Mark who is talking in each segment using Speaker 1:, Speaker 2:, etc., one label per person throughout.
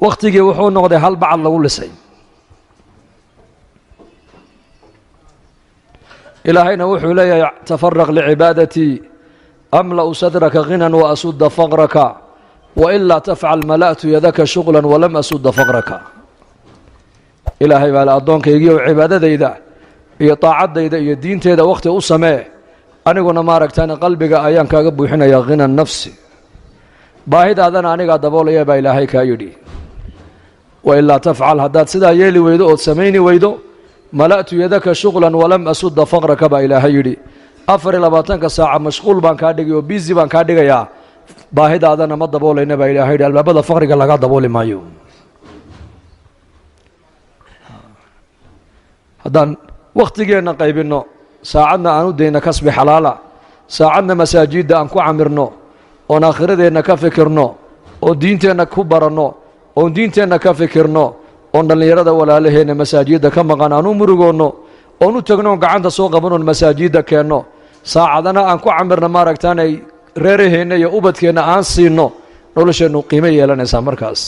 Speaker 1: Wakhtigii wuxuu noqday hal bacad lagu lisay. Ilaahayna wuxuu leeyahay tafaraq licibaadatii amla'u sadraka ghinan wa asudda faqraka wailaa tafcal mala'tu yadaka shuqlan walam asudda faqraka. Ilaahay baa le addoonkaygiiyow cibaadadayda iyo taacaddayda iyo diinteeda wakhti u samee, aniguna maaragtaan qalbiga ayaan kaaga buuxinayaa ghina nafsi, baahidaadana anigaa daboolaya baa Ilaahay kaa yidhi. Wailaa tafcal, haddaad sidaa yeeli weydo ood samayni weydo, mala'tu yadaka shuqlan walam asudda faqraka baa Ilaahay yidhi. 24-ka saaca mashquul baan kaa dhigay oo bizi baan kaa dhigayaa, baahidaadana ma daboolayna baa Ilaahay yidhi. Albaabada faqriga lagaa dabooli maayo. Haddaan wakhtigeenna qaybinno, saacadna aan u dayno kasbi xalaala, saacadna masaajidda aan ku camirno, oon aakhiradeenna ka fikirno, oon diinteenna ku baranno, oon diinteenna ka fikirno, oon dhallinyarada walaalaheenna masaajidda ka maqan aan u murugoonno, oon u tagno oon gacanta soo qabanoon masaajidda keenno, saacadana aan ku camirno maaragtaanay reeraheenna iyo ubadkeenna aan siinno, nolosheennu qiimo yeelanaysaa markaas.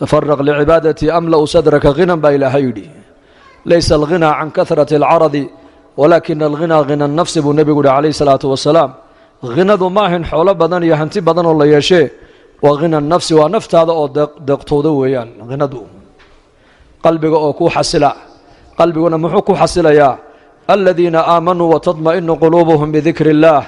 Speaker 1: Tafaraq licibaadatii amla'u sadraka ghinan baa Ilaahay yidhi. Laysa alghinaa can kahrati alcaradi walaakina alghinaa ghina nafsi buu nebigu yihi calayhi salaatu wasalaam. Ghinadu maahin xoolo badan iyo hanti badan oo la yeeshee, waa ghina nafsi, waa naftaada oo deeqtooda weeyaan ghinadu. Qalbiga oo ku xasila, qalbiguna muxuu ku xasilayaa? Aladiina aamanuu watadma'inu quluubuhum bidikri illaah,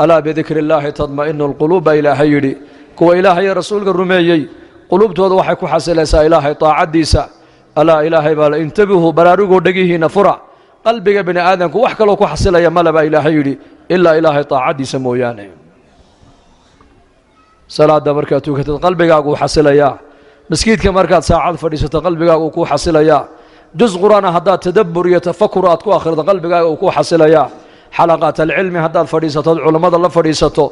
Speaker 1: alaa bidikri illaahi tadma'inu alquluub baa Ilaahay yidhi. Kuwa Ilaahay iyo rasuulka rumeeyey quluubtooda waxay ku xasilaysaa Ilaahay taacaddiisa. Alaa, Ilaahay baa la intabihuu, baraarugoo dhegihiina fura, qalbiga bini aadamku wax kaloo ku xasilaya male baa Ilaahay yidhi ilaa Ilaahay taacaddiisa mooyaane. Salaadda markaad tukatid qalbigaaguu xasilayaa, maskiidka markaad saacad fadhiisato qalbigaagu kuu xasilayaa, juz qur-aana haddaad tadabbur iyo tafakur aad ku akhrido qalbigaaga uu kuu xasilayaa, xalaqaat alcilmi haddaad fadhiisato ood culammada la fadhiisato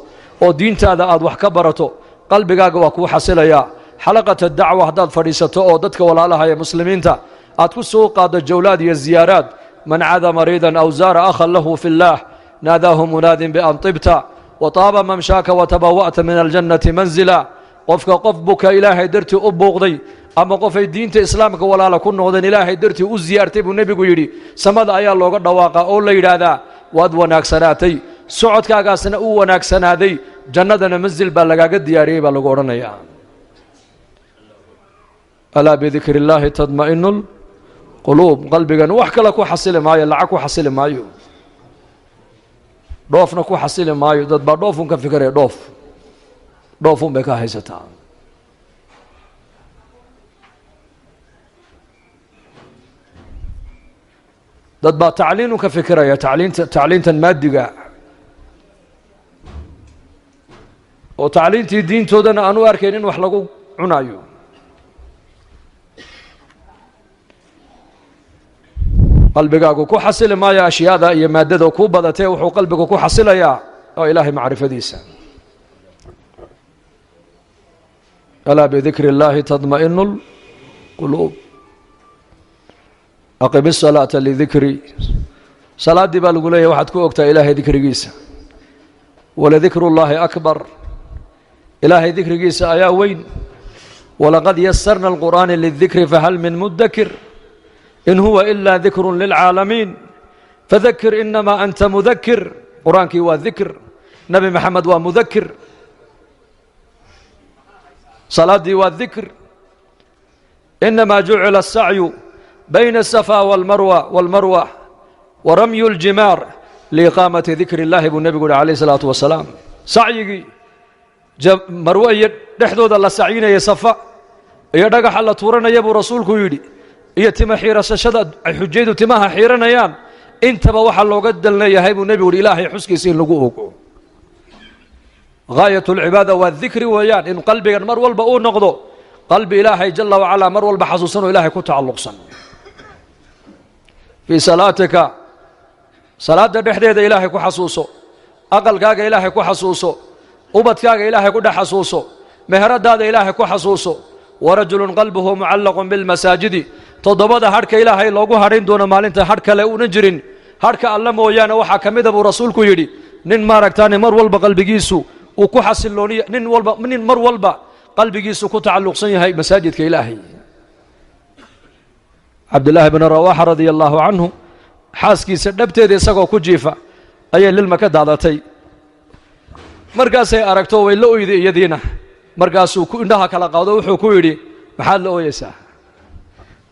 Speaker 1: oo diintaada aad wax ka barato qalbigaaga waa kuu xasilayaa, xalaqat adacwa haddaad fadhiisato oo dadka walaalaha ee muslimiinta aad ku soo qaaddo jawlaad iyo ziyaaraad, man cada mariidan aw zaara akhan lahu fi اllaah naadaahu munaadin bian tibta wa taaba mamshaaka watabawa'ta min aljannati manzila. Qofka qof buka Ilaahay dartii u buuqday ama qofay diinta islaamka walaala ku noqdeen Ilaahay dartii u ziyaartay buu nebigu yidhi, samada ayaa looga dhawaaqaa oo la yidhaahdaa waad wanaagsanaatay, socodkaagaasna uu wanaagsanaaday, jannadana manzil baa lagaaga diyaariyey baa lagu odhanayaa. Alaa bidikri illaahi tadma'inu lquluub. Qalbigan wax kale ku xasili maayo, lacag ku xasili maayo, dhoofna ku xasili maayo. Dad baa dhoofun ka fikiraya, dhoof dhoofun bay ka haysataa. Dad baa tacliinun ka fikiraya, tacliinta, tacliintan maadiga oo tacliintii diintoodana aan u arkayn in wax lagu cunayo. Qalbigaagu ku xasili maayo ashyaada iyo maadada ku badatee, wuxuu qalbigu ku xasilayaa oo Ilaahay macrifadiisa. Alaa bidikri illaahi tadma'inu lquluub. Aqim isalaata lidikri, salaaddii baa lagu leeyahy waxaad ku ogtaa Ilaahay dikrigiisa. Waladikru llaahi akbar, Ilaahay dikrigiisa ayaa weyn. Walaqad yasarna alqur'aana lidikri fahal min mudakir in huwa ilaa dikru lilcaalamiin fadakir inamaa anta mudakir. Qur-aankii waa dikr, Nebi Maxamed waa mudakir, salaaddii waa dikr. Inamaa jucila asacyu bayna asafaa walmarwa wa ramyu aljimaar liiqaamati dikri illahi buu nebigu yihi alayh isalaatu wasalaam. Sacyigii marwe iyo dhexdooda la sacyinaya, safa iyo dhagaxa la tuuranaya buu rasuulku yidhi, iyo tima xiirasashada ay xujaydu timaha xiiranayaan, intaba waxaa looga dalleeyahay buu nebigu yihi Ilaahay xuskiisa in lagu ogo. Gaayat alcibaada waa dikri weeyaan, in qalbigan mar walba uu noqdo qalbi Ilaahay jala wacalaa mar walba xasuusan oo Ilaahay ku tacalluqsan. Fii salaatika, salaadda dhexdeeda Ilaahay ku xasuuso, aqalkaaga Ilaahay ku xasuuso, ubadkaaga Ilaahay ku dhex xasuuso, meheradaada Ilaahay ku xasuuso. Warajulun qalbuhu mucallaqun bilmasaajidi, toddobada hadhka Ilaahay loogu hadhayn doono maalinta hadh kale uunan jirin hadhka alla mooyaane waxaa ka mida buu rasuulku yidhi nin maaragtaane mar walba qalbigiisu uu ku xasilooniya, nin walba, nin mar walba Qalbigiisu ku tacalluqsan yahay masaajidka Ilaahay. Cabdillaahi bni Rawaaxa radia allaahu canhu xaaskiisa dhabteeda isagoo ku jiifa ayay lilma ka daadatay. Markaasay aragto way la oyday iyadiina. Markaasuu indhaha kala qaado, wuxuu ku yidhi, "Maxaad la ooyeysaa?"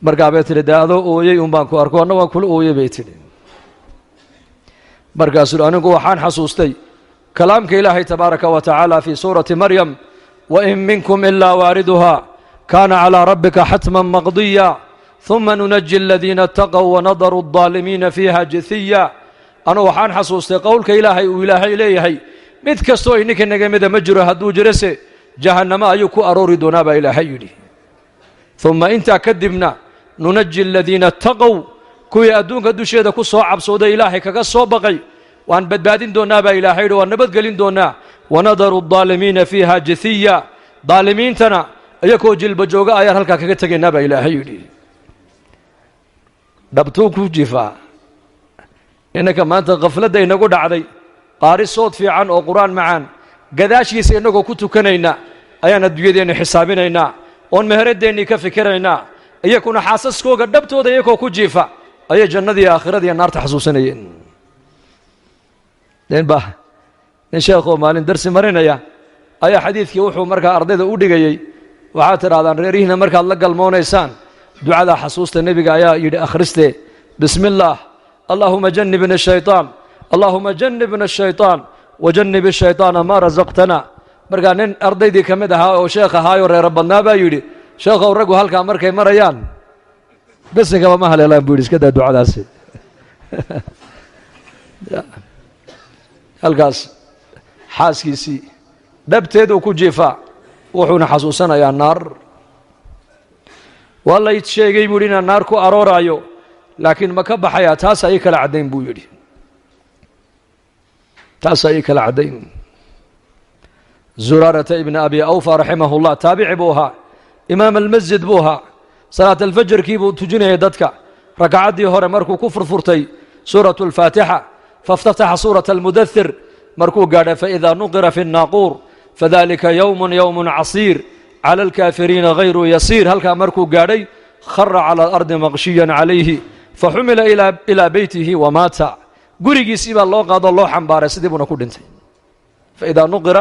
Speaker 1: Markaa bay tidhi, "Dee adoo ooyey un baan ku arko, anna waan kula ooyey," bay tidhi. Markaasuu, "Anigu waxaan xasuustay kalaamka Ilaahay tabaaraka wa tacaala fii suurati Maryam: وإن منكم إلا واردها كان على ربك حتما مقضيا ثم ننجي الذين اتقوا ونذر الظالمين فيها جثيا. Anu waxaan xasuustay qowlka Ilaahay uu Ilaahay leeyahay, mid kastoo ininka naga mida ma jiro, hadduu jirase jahannamo ayuu ku aroori doonaa baa Ilaahay yidhi. Uma intaa kadibna ننجي الذين اتقوا, kuwii adduunka dusheeda ku soo cabsooday, Ilaahay kaga soo baqay, waan badbaadin doonaa baa Ilaahay yidhi, waan nabadgelin doonaa. ونذر الظالمين فيها جثيا, daalimiintana iyakoo jilba jooga ayaan halkaa kaga tegaynaa baa Ilaahay yidhi. Dhabtuu ku jifaa. Innanka maanta khafladda inagu dhacday, qaari sood fiican oo Qur-aan macaan gadaashiisa innagoo ku tukanayna ayaan adduunyadeenni xisaabinaynaa oon meheradeennii ka fikiraynaa. Iyakuna xaasaskooga dhabtooda iyakoo ku jiifa ayay jannadii, aakhiradiiyo naarta xasuusanayeen. Ninba nin sheekhoo maalin darsi marinaya ayaa xadiidkii wuxuu markaa ardayda u dhigayey, waxaad tidhahdaan, reerihiina markaad la galmoonaysaan ducada xasuusta, Nebiga ayaa yidhi akhristee: بسم الله اللهم جنبنا الشيطان اللهم جنبنا الشيطان وجنب الشيطان ما رزقتنا. Markaa nin ardaydii ka mid ahaa oo sheekh ahaayoo reero badnaa baa yidhi, "Sheekhow, raggu halkaa markay marayaan besinkaba ma haleelaan," buu yidhi, "iska daa ducadaasi." Halkaas xaaskiisii dhabteeduu ku jiifaa, wuxuuna xasuusanayaa naar. Waa lay sheegay, buu yidhi, inaan naar ku arooraayo, laakiin ma ka baxayaa? Taasa ii kala caddayn, buu yidhi, taasaa ii kala caddayn. Zuraarata ibna Abi Awfa raximah ullah, taabici buu ahaa, imaam almasjid buu ahaa. Salaat alfajarkii buu tujinayay dadka. Ragcaddii hore markuu ku furfurtay suuratu alfaatixa, فافتتح سورة المدثر, markuu gaadhay فإذا نقر في الناقور فذلك يوم يوم عسير على الكافرين غير يسير, halkaa markuu gaadhay خر على الأرض مغشيا عليه فحمل إلى بيته ومات. Gurigiisii baa loo qaado, loo xambaaray, sidii buuna ku dhintay. فإذا نقر,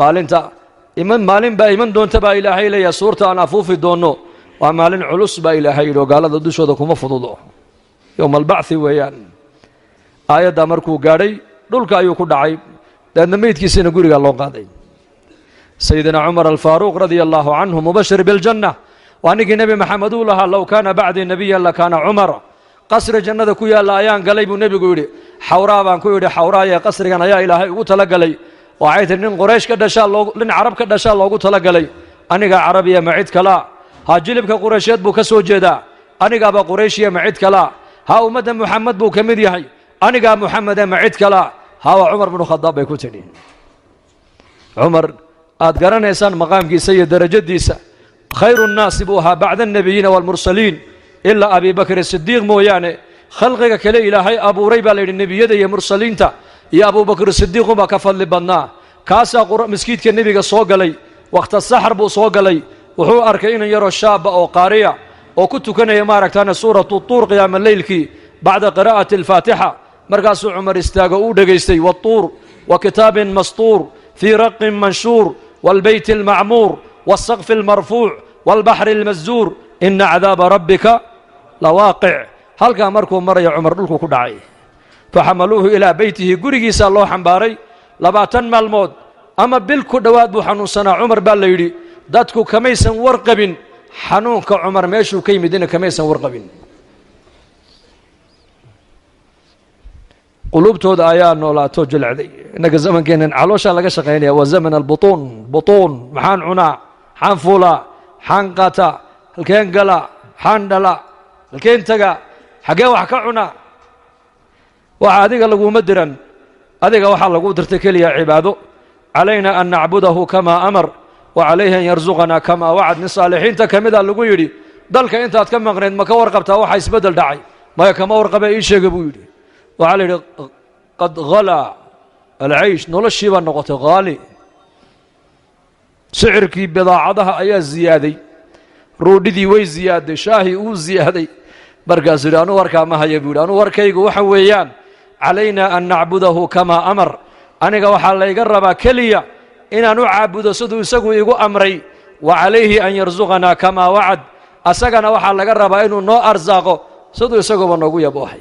Speaker 1: maalinta iman, maalin baa iman doonta baa Ilaahay leeyahay, suurta aan afuufi doonno, waa maalin culus baa Ilaahay yidhi oo gaalada dushooda kuma fududo, يوم البعث weeyaan. Aayaddaa markuu gaadhay dhulka ayuu ku dhacay, dabeedna meydkiisiina gurigaa loo qaaday. Sayidina Cumar Alfaaruuq radia allaahu canhu, مبشر بالجنة, waa ninkii Nebi Maxamed uu lahaa, لو كان بعدي نبيا لكان عمر. Qasri jannada ku yaalla ayaan galay, buu nebigu yidhi. Xawraa baan ku yidhi, "Xawraaye, qasrigan ayaa Ilaahay ugu talagalay?" Waxay tihi, "Nin Qoraysh ka dhashaa loo, nin Carab ka dhashaa loogu talagalay." "Anigaa Carabiya, ma cid kalaa?" "Ha, jilibka Qureysheed buu ka soo jeedaa." "Anigaaba Qurayshiya, ma cid kalaa?" "Ha, ummadda Muxamed buu ka mid yahay." "Anigaa Muxamede, ma cid kalaa?" "Ha, waa Cumar binu Khadaab," bay ku tidhi. Cumar aad garanaysaan maqaamkiisa iyo darajadiisa, خير الناس buu ahaa بعد النبيين والمرسلين ilaa Abi Bakr Sidiiq mooyaane. Khalqiga kale Ilaahay abuuray baa la yidhi, nebiyada iyo mursaliinta iyo Abubakr Sidiiq unbaa ka fadli badnaa. Kaasaa maskiidka nebiga soo galay. Wakhta saxar buu soo galay. Wuxuu arkay inan yaroo shaaba oo qaariya oo ku tukanaya maaragtaane suuratu Tuur qiyaama leylkii بعد قراءة الفاتحة. Markaasuu Cumar istaago, uu dhegaystay: والطور وكتاب مسطور في رق منشور والبيت المعمور والسقف المرفوع والبحر المسجور إن عذاب ربك لواقع. Halkaa markuu maraya Cumar dhulku ku dhacay. فحملوه إلى بيته, gurigiisaa loo xambaaray. 20 maalmood ama bil ku dhowaad buu xanuunsanaa Cumar baa la yidhi. Dadku kamaysan warqabin xanuunka Cumar meeshuu ka yimidina, kamaysan warqabin. Quluubtooda ayaa noolaato, jilcday. Innaga zamankeennan calooshaa laga shaqaynaya, waa zaman البطون بطون. Maxaan cunaa? Maxaan fuulaa? Maxaan qaataa? Halkeen galaa? Maxaan dhalaa? Halkeen tagaa? Xaggeen wax ka cunaa? Waxa adiga laguma diran. Adiga waxaa lagu dirtay keliya cibaado. علينا أن نعبده كما أمر وعليه أن يرزقنا كما وعد. Nin saalixiinta ka mida lagu yidhi, "Dalka intaad ka maqnayd ma ka warqabtaa waxa isbeddel dhacay?" "Maya, kama warqabe, ii sheega," buu yidhi. Waxaa la yidhi, قد غلا العيش, noloshii baa noqotay qaali. Sicirkii bidaacadaha ayaa ziyaaday, ruudhidii way ziyaaday, shaahii uu ziyaaday. Markaasuu yidhi, anuu warkaa ma haya, buu yidhi. Anuu warkaygu waxa weeyaan calaynaa an nacbudahu kamaa amar. Aniga waxaa layga rabaa keliya inaan u caabudo siduu isagu igu amray. Wa calayhi an yarsuqanaa kamaa wacad. Asagana waxaa laga rabaa inuu noo arsaaqo siduu isaguba noogu yaboohay.